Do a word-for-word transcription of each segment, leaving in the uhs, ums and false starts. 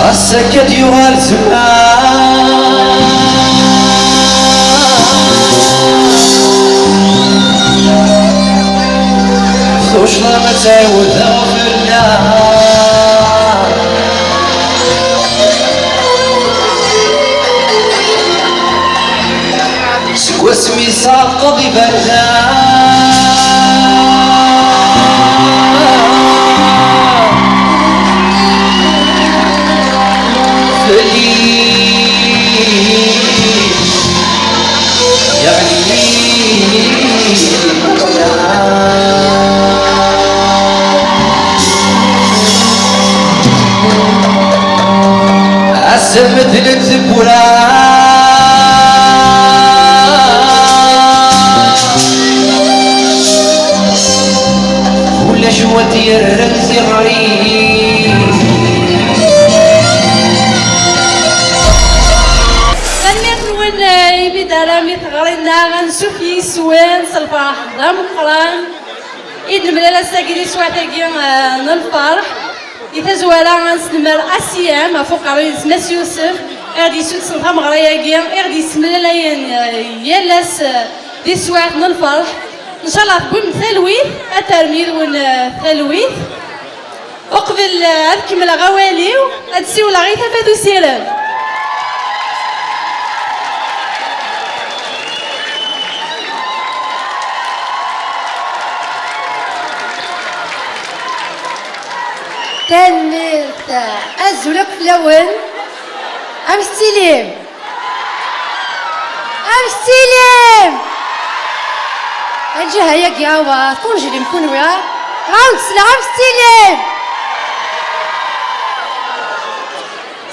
Ass-agi ad yuɣal zzman, tuccḍa ad tɛiwed fell-aɣ. Seg wasmi sɛeqqeɣ iberdan fell-i, yeɣli. Ass-a medlen tewwura, ulac wa d-yerren tiɣri. Tanemmirt-nwen, eh, imi d-terram i teɣri-nneɣ, ansuf yis-wen s lferḥ d ameqqran. I d-nemlal ass-agi di teswiɛt-agi, eh, n lferḥ. Di tazwara, ad nesnemmer A C M ɣef uqerruy-nnes Mass Yusef, i ɣ-d-yessuddsen tameɣra-agi, i ɣ-d-yessemlalayen, eh, yal ass, eh, di teswiɛt n lferḥ. Ncallah tewwim-d talwit, ad terrem yid-wen, eh, talwit. Uqbel, eh, ad kemmleɣ awal-iw, ad siwleɣ i Tafat Usirem. Tanemmirt. Azul akk fell-awen. Amek tettilim? Amek tettilim? Lǧiha-yagi, awa, tqunjlim kunwi, ha? Ɣawd sleɣ, amek tettilim?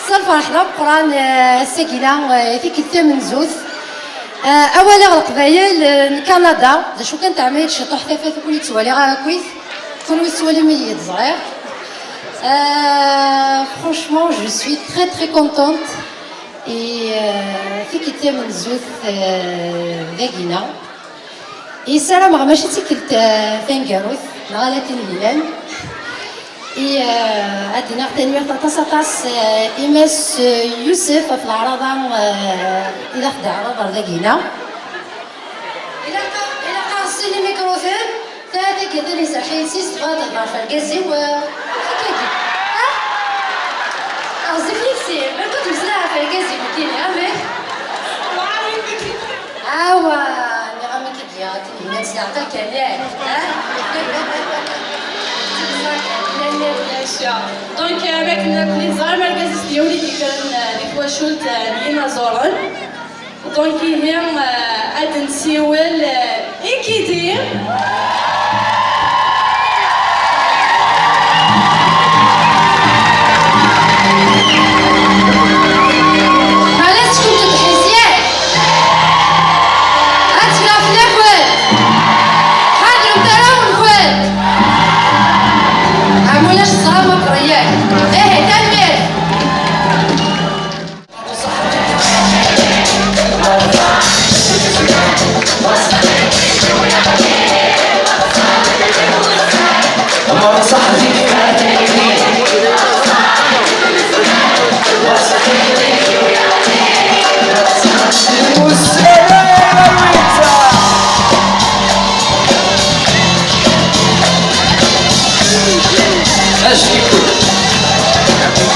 S lferḥ d ameqqran, eh, ass-agi-a, eh, tikkelt tamenzut. Eh, awal-iw ɣer Leqbayel, eh, n Kanada, d acu kan teɛma-yi-d ciṭuḥ tafat ur ken-ttwaliɣ ara akkit. Kunwi tettwalim-iyi-d, ẓriɣ. Eh, franchement, je suis très, très contente. Et, euh, tikkelt tamenzut, euh, dagina. Et ssarameɣ mačči d tikkelt, euh, taneggarut, neɣ ala tin yellan. Et, euh, ad d-iniɣ tanemmirt aṭas, aṭas, euh, i Mass, euh, Yusef ɣef leɛraḍa, euh, i d aɣ-d-teɛreḍ ɣer dagina. Ilaq, ilaq-aɣ sin imikruten. Ta tagi, tin iserḥ-iyi-d s tebɣa ad tehder ɣef urgaz-iw, eh, amek akka-agi? Ah? Ɣezzif yid-s, ma kent mmeslaɣ ɣef urgaz-iw, nekkini, amek? Awa, nniɣ-am akka-agi, a Tinhinan, s leɛqel kan, yak, ah? Donc, euh, amek nella teẓram, argaz-is d yiwen i d-yekkren, euh, di twacult, euh, n yinaẓuren. Donc, ihi, euh, ad nsiwel, euh, i Kidi. Ɛlass-kent tebḥiẓ, yak? Ad ttgeɣ fell-akent. Ḥadremt arraw-nkent. Am ulac ẓẓra ma qreyyak. Ihi, tanemmirt. Acu-ken?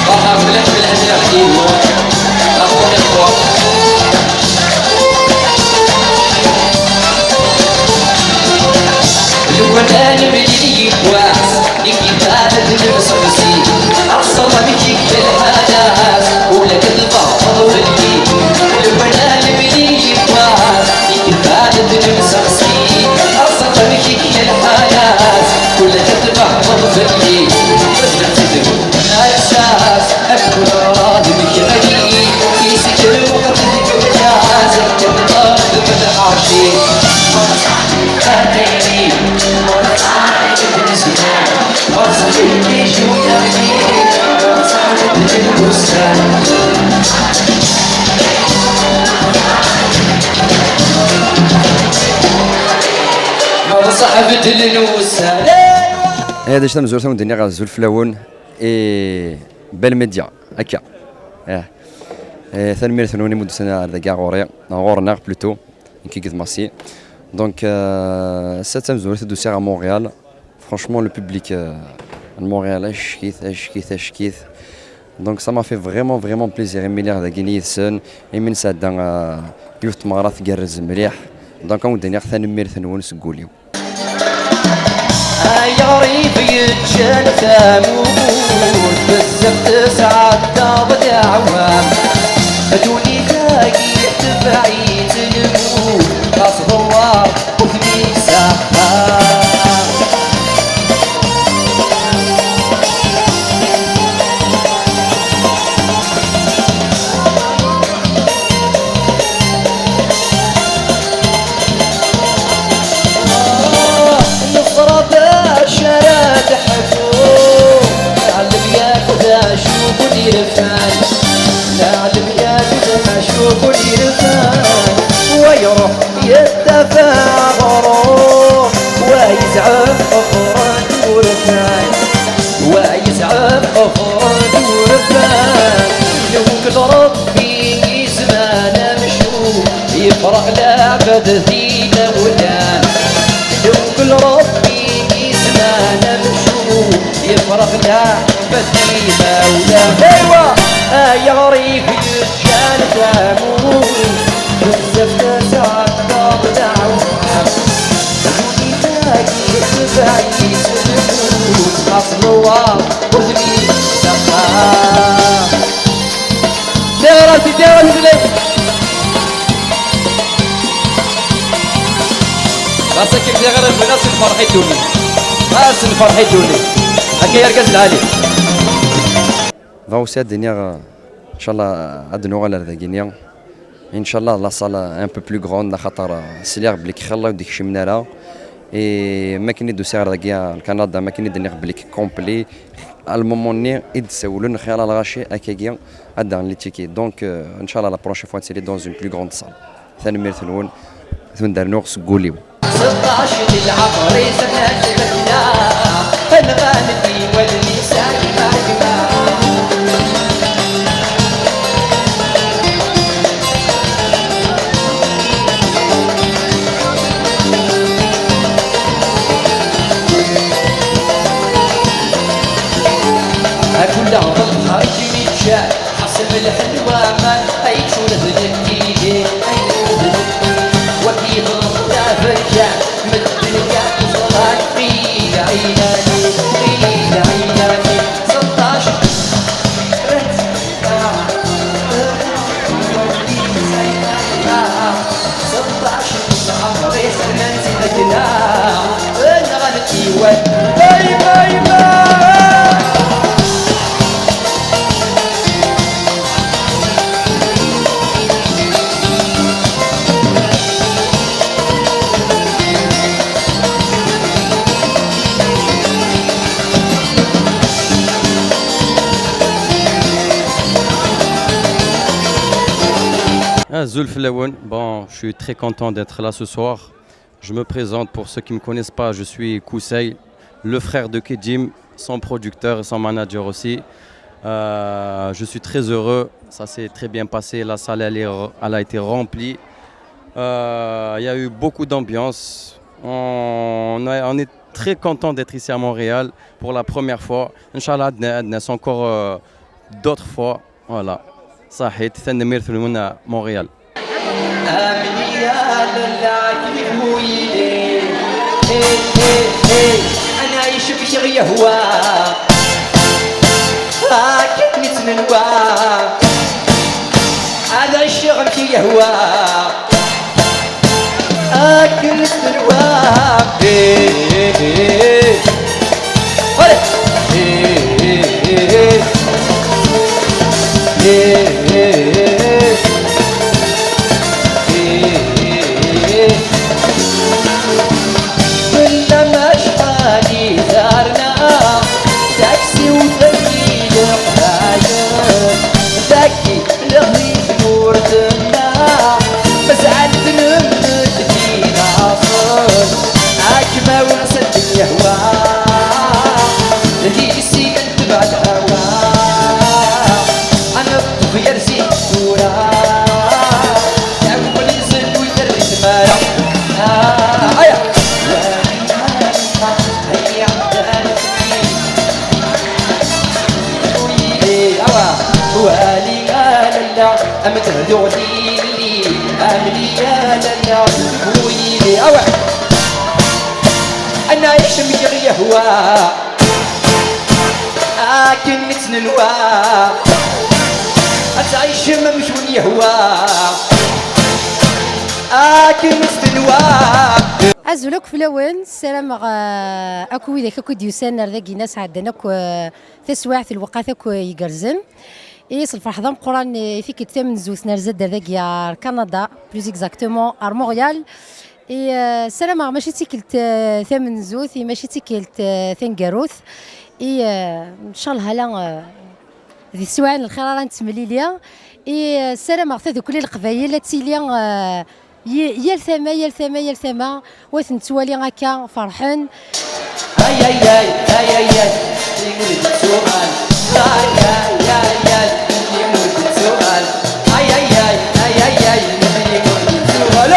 Ṛuḥ mliḥ, mliḥ, mliḥ, iwa. Ṛuḥ, ṛuḥ. Lukan ad nemlil yiwwas, nekk d baba d nemseqsi. Aṣṣer amek yekka lḥal-as, ula d tfehmeḍ fell-i. Lukan ad nemlil yiwwas, nekk d baba d nemseqsi. Aṣṣer amek yekka lḥal-as, ula d tfehmeḍ fell-i. Ass-a, akken d nekk ɣali, yessekr lweqt deg ukyaz, akken d lḥerci. Aya d acu tamezwarut, a wen-d-iniɣ azul fell-awen i Bel Media. Akka. Eh. Eh, tanemmirt-nwen imi d-tusan ar dagi ɣur-i, ɣur-neɣ plutôt, nekk akked Massi. Donc, euh, ass-a d tamezwarut i d-usiɣ ɣer Montréal. Franchement, le public, euh, n Montréal, acek-it, acek-it, acek-it. Donc, ça m'a fait vraiment, vraiment plaisir imi lliɣ dagi yid-sen, imi nesɛedda, euh, yiwet tmeɣra tgerrez mliḥ. Donc, ad wen-d-iniɣ tanemmirt-nwen seg wul-iw. Ay aɣrib yeǧǧan tamurt, bezzaf tesɛeddaḍ leɛwam. Ddunit-agi tebɛ-itt lmut, xas ḍewwer ur ten-issaxxam. Neẓra d acu ara d-ḥku, neɛlem yakk d acu n-irfan, neɛlem yakk d acu n-irfan. Wa iruḥ yettafa aɣrum, wa yezɛef ɣur-n urfan, wa yezɛef ɣur-n urfan. Iwkel Ṛebbi i zzman amcum, yefreq leɛbad d imawlan. Iwkel Ṛebbi i zzman amcum, yefreq leɛbad d imawlan. Aywa! Ay aɣrib yeǧǧan tamurt, bezzaf tesɛeddaḍ leɛwam. Ddunit-agi tebɛ-itt lmut, xas ḍewwer ur ten-issaxxam. Tiɣra, tiɣra, tiɣra. Ɣas akken diɣ ara nbna s lferḥ i ddunit. Ah, s lferḥ i ddunit. Akka i argaz lɛali. Bɣiɣ aussi ad d-iniɣ, ncallah, ad d-nuɣal ar dagini. Ncallah, la salle un peu plus grande, axaṭer, euh, sliɣ belli xilla ur d-kcimen ara. Et makken i d-usiɣ ar dagi, ar Kanada, makken i d-nniɣ belli complet. À le moment-nni i d-sawlen Xira Lɣaci, akkagi, ad d-aɣen les tickets. Donc, euh, ncallah, la prochaine fois, ad tili dans une plus grande salle. Tanemmirt-nwen, ad wen-d-rnuɣ seg wul-iw. Seṭṭac di lɛemr-is, nnan-d Lmekna, nɣan-d i wallen-is, a gma, a gma. Akk-nneɣ d lebḥer i kem-iččan, ḥaseb lḥelwa aman, ay ččur d lkili, ay ččur d lkili. Wagi yeḍleb d aberkan, medden akk ẓran, ɣila, ɣila-ni, ɣila, ɣila-ni. Seṭṭac, rret, seṭṭac, lɛemr-is, nnan-tt-id akken, nɣan-tt i wallen. Bay, bay, bay! Azul fell-awen. Bon, je suis très content d'être là ce soir. Je me présente pour ceux qui ne me connaissent pas, je suis Kousey, le frère de Kedim, son producteur et son manager aussi. Euh, je suis très heureux, ça s'est très bien passé, la salle elle est, elle a été remplie. Euh, il y a eu beaucoup d'ambiance. On, a- on est très content d'être ici à Montréal pour la première fois. Inch'Allah, عندنا عندنا encore euh, d'autres fois. Voilà. صحيت, tanemmirt-nwen à Montréal. Amniyal lɛaklif muyli. Hey, hey, hey. Ana icebkeɣ yehwa. Akken i tt-nenwa. Ana icceɣ amek i yehwa. Akken i tt-nenwa. Hey, hey, hey, hey. Allez. Hey, hey, hey, hey. Fell-am acḥal i terna, takti-w tagi leqbayel, dagi leɣli tmurt-nneɣ, mazal tlemmed di laṣel, akmawen s ddnehwa, Am tebduɣ lili, am liyal-nneɣ deg wuyili. Awa! Ad nɛic mgal yehwa, akken i tt-nenwa. Ad tɛicem amek wen-yehwa, akken i tt-tenwa. Azul akk fell-awen, ssarameɣ, eh, akk widak akk i d-yusan ar dagi-ina sɛeddan akk, eh, taswiɛt, lweqt akk, eh, igerrzen. I s lferḥ d ameqqran i tikkelt tamenzut nerza-d ar dagi ar Kanada, plus exactement ar Montréal. I, eh, ssarameɣ mačči d tikkelt, eh, tamenzut, i mačči d tikkelt, eh, taneggarut. I, eh, ncallah ala, eh, di teswiɛin n lxir ara nettemlili. I, eh, ssarameɣ tadukli n Leqbayel ad tili, eh, Y-, yal tama, yal tama, yal tama, wa ten-nettwali akka ferḥen. Ay, ay, ay, ay, ay, ay, imur d ttuɣal. Ay, ay, ay, ay, imur d ttuɣal. Ay, ay, ay, ay, ay, ay, imur d ttuɣal.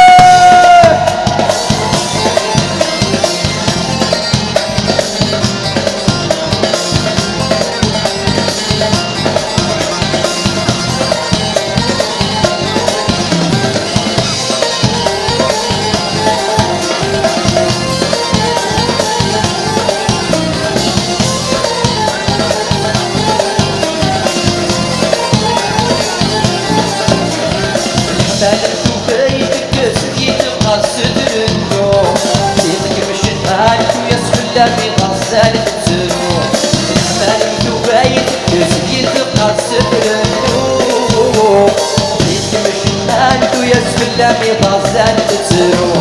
Tufayt tekkes di tqaset trennu, di tekmec lḥal tuyas fell-am iɣezzal tettru. Leḥmal n Tufayt tekkes di tqaset trennu, di tekmec lḥal tuyas fell-am iɣezzal tettru.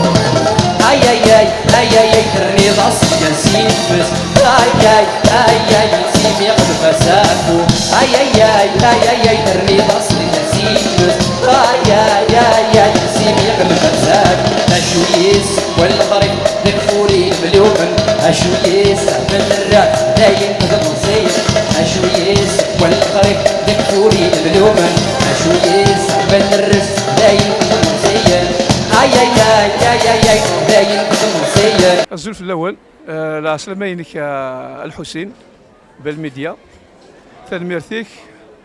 Ay, ay, ay, ay, ay, ay, terniḍ-as deg-s yemmes. Ay, ay, ay, ay, timiɣ lfasaffu. Ay, ay, ay, ay, ay, ay, terniḍ-as deg-s yemmes. Ay, ay, ay, ay, timiɣ lfasaffu. Acu yis-, wal lexrif deg furi mlumen. Acu yis-, men rraf dayen d meẓẓiyen. Acu yis-, wal lexrif deg furi mlumen. Acu yis-, men rraf dayen d meẓẓiyen. Ay, ay, ay, ay, ay, ay, dayen d meẓẓiyen. Azul fell-awen. Eh, lɛeslama-inek, eh, a Lḥusin, Bel Media. Tanemmirt-ik.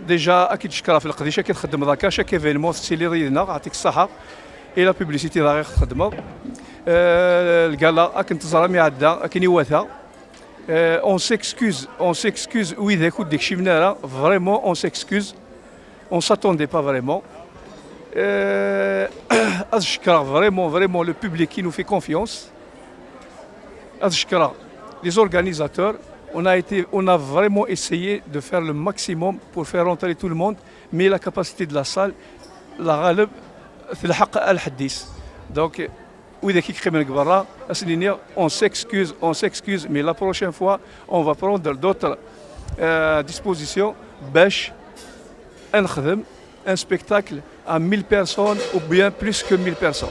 Déjà, ad k-id-cekkreɣ ɣef leqdic akka txeddmeḍ akka, chaque événement tettiliḍ yid-neɣ, ɛṭik ṣṣaḥa. Et la publicité daɣ i txeddmeḍ. Eh, lgala, akken teẓram iɛedda, akken iwata. Eh, on s'excuse, on s'excuse, widak ur d-ikcimen ara, vraiment, on s'excuse. On s'attendait pas vraiment. Euh, ad cekkreɣ vraiment, vraiment le public qui nous fait confiance. Ad cekkreɣ les organisateurs. On a été, on a vraiment essayé de faire le maximum pour faire rentrer tout le monde, mais la capacité de la salle, la ghaleb, telḥeq a lḥedd-is. Donc, widak i yeqqimen deg berra, ad sen-iniɣ, on s'excuse, on s'excuse, mais la prochaine fois, on va prendre d'autres, euh, dispositions, bac ad nexdem un spectacle à mille personnes ou bien plus que mille personnes.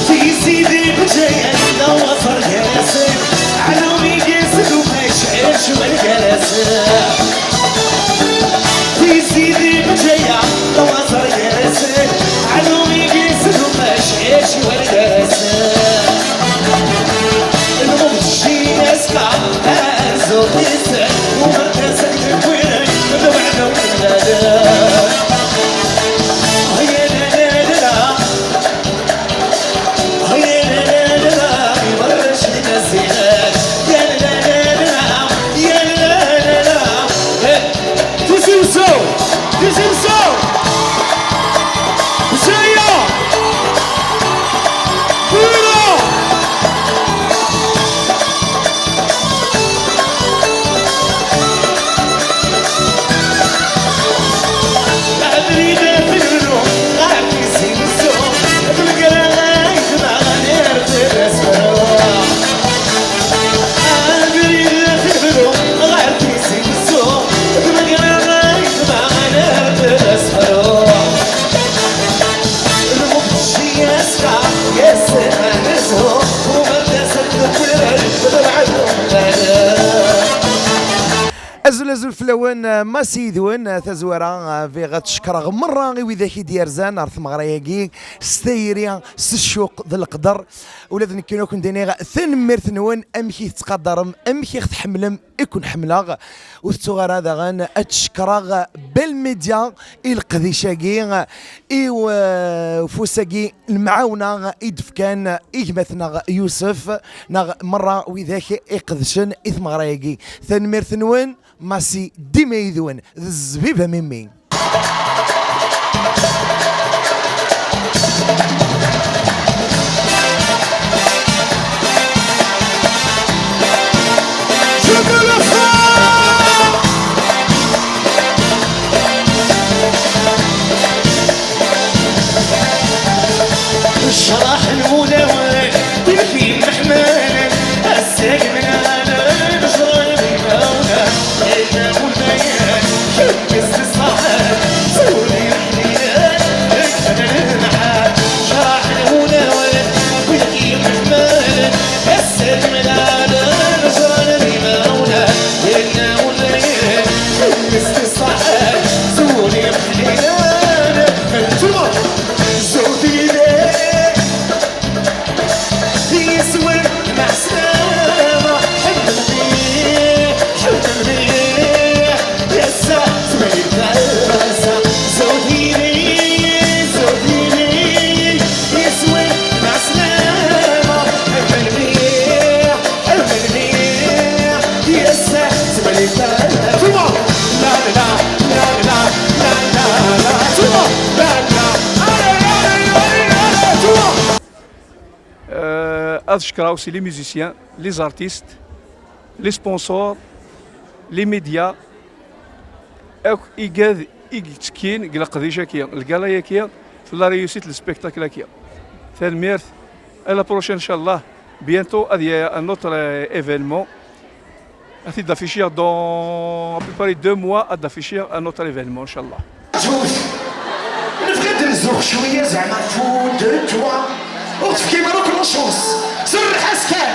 Tiziri bǧayen d awafer gar-asen, ɛlum i d-yesdumac acwal gar-asen. Tiziri bǧayen d awafer gar-asen, ɛlum i d-yesdumac acwal gar-asen. Lmuqdec-in aska arzuq-nsen. Wen, eh, Masi Yid-wen, eh, tazwara, eh, bɣiɣ ad cekkreɣ merra i widak i d-yerzan ar tmeɣra-agi s tayri, s ccuq d leqder. Ula d nekkini ad ken-d-iniɣ tanemmirt-nwen, amek i tettqadarem, amek i ɣ-tḥemmlem, i ken-ḥemmleɣ. Ur tettuɣ ara daɣen ad cekkreɣ Bell Media i leqdic-agi, i w-, ufus-agi, lemɛawna i d-fkan i gma-tneɣ Yusef, neɣ merra widak iqedcen i tmeɣra-agi. Tanemmirt-nwen. Masi dima yid-wen, d zzbib a mimi. Ccṛaḥ n wulawen, win k-yemḥemmalen, ass-agi mlalen, ẓran imawlan, yella unayen, kemmez ṣṣaḥat, zuli ḥninan, kfan lemḥan, ccṛaḥ n wulawen, win k-yemḥemmalen, ass-agi mlalen, ẓran imawlan, yella unayen, kemmez ṣṣaḥat, zuli ḥninan. Zewǧ yid-i, yis-wen mɛeslama, ḥemmel mliḥ, ḥemmel mliḥ, ass-a tebɛid talsa. Zewǧ yid-i, zewǧ yid-i, yis-wen mɛeslama, ḥemmel mliḥ, ḥemmel mliḥ, ass-a tebɛid talsa. Tuma, la, la, la, la, la, la, la, tuma, la, la, la, la, tuma. Euh, ad cekkreɣ aussi les musiciens, les artistes, les sponsors, les médias, akk igad i yettekkin deg leqdic-agi, lgala-agi, f la réussite n le spectacle-agi. Tanemmirt, à la prochaine, inchallah. Bientôt, ad y a un autre, euh, événement. Ad t-id-afficiɣ dans à peu près deux mois, ad d-afficiɣ un autre événement, inchallah. Tut. Nebɣa ad nzuxx cwiya zeɛma, fou de toi. Ur tefkim ara akk la chance. Serreḥ-as kan.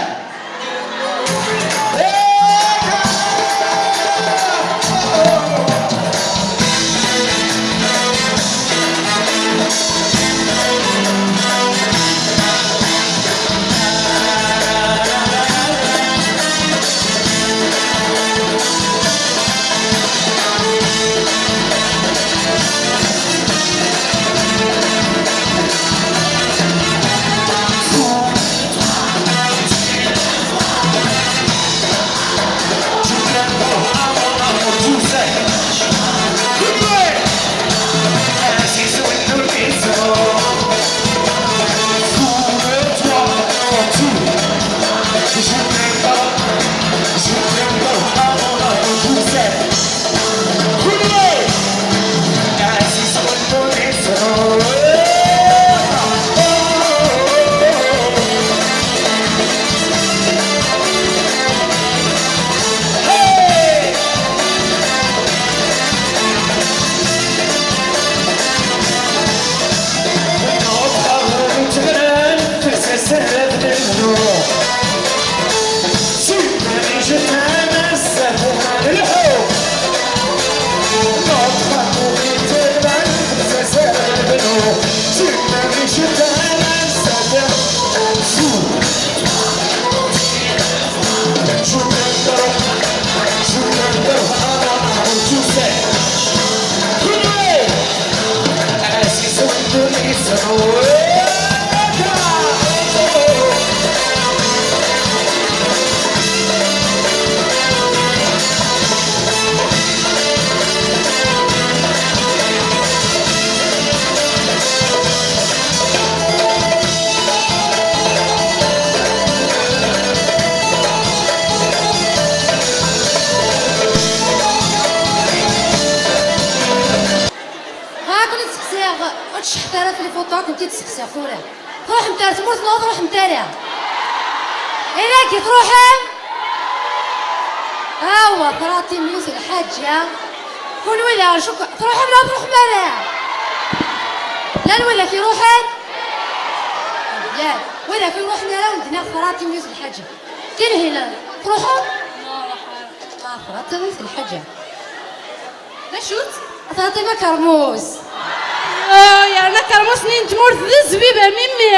Ɣa ken-id-sseqsiɣ, ur tceḥḥet ara f les photos, ken-id-sseqsiɣ tura. Truḥemt ar tmurt neɣ ur truḥemt ara? Ilaq truḥem? Awa, ṭraṭi myus lḥaǧa. Kunwi daɣen cukk truḥem neɣ ur truḥem ara? Llan widak iruḥen? Llan. Widak ur ruḥen ara, wen-d-nniɣ ṭraṭi myus lḥaǧa. Tinhinan, truḥeḍ? Ah, ṭraṭi myus lḥaǧa. D acu-tt? Faṭima Kermus. Oh, yerna Kermus-nni n tmurt d zzbib a mimi.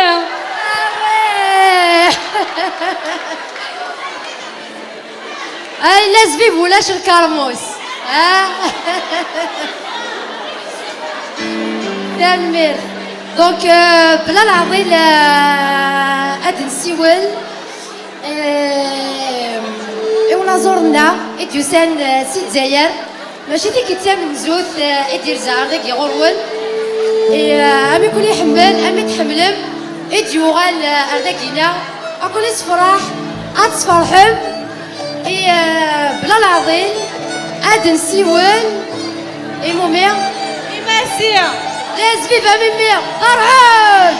Aweh. Ay, la zzbib ulac lkermus. Ah. Tanemmirt. Donc, euh, bla leɛḍil, euh, ad nsiwel, euh, i unaẓur-nneɣ i d-yusan, euh, si Lezzayer. Mačči tikkelt tamenzut, eh, i d-yerza ar dagi ɣur-wen. Eh, am i ken-iḥemmel, am i tḥemmlem, i d-yuɣal, eh, ar dagi-nneɣ. Ad ken-isefreḥ, ad tferḥem. Eh, bla leɛḍil, ad nsiwel i Mumi. I Massi. D azbib a Mimi, ferḥem!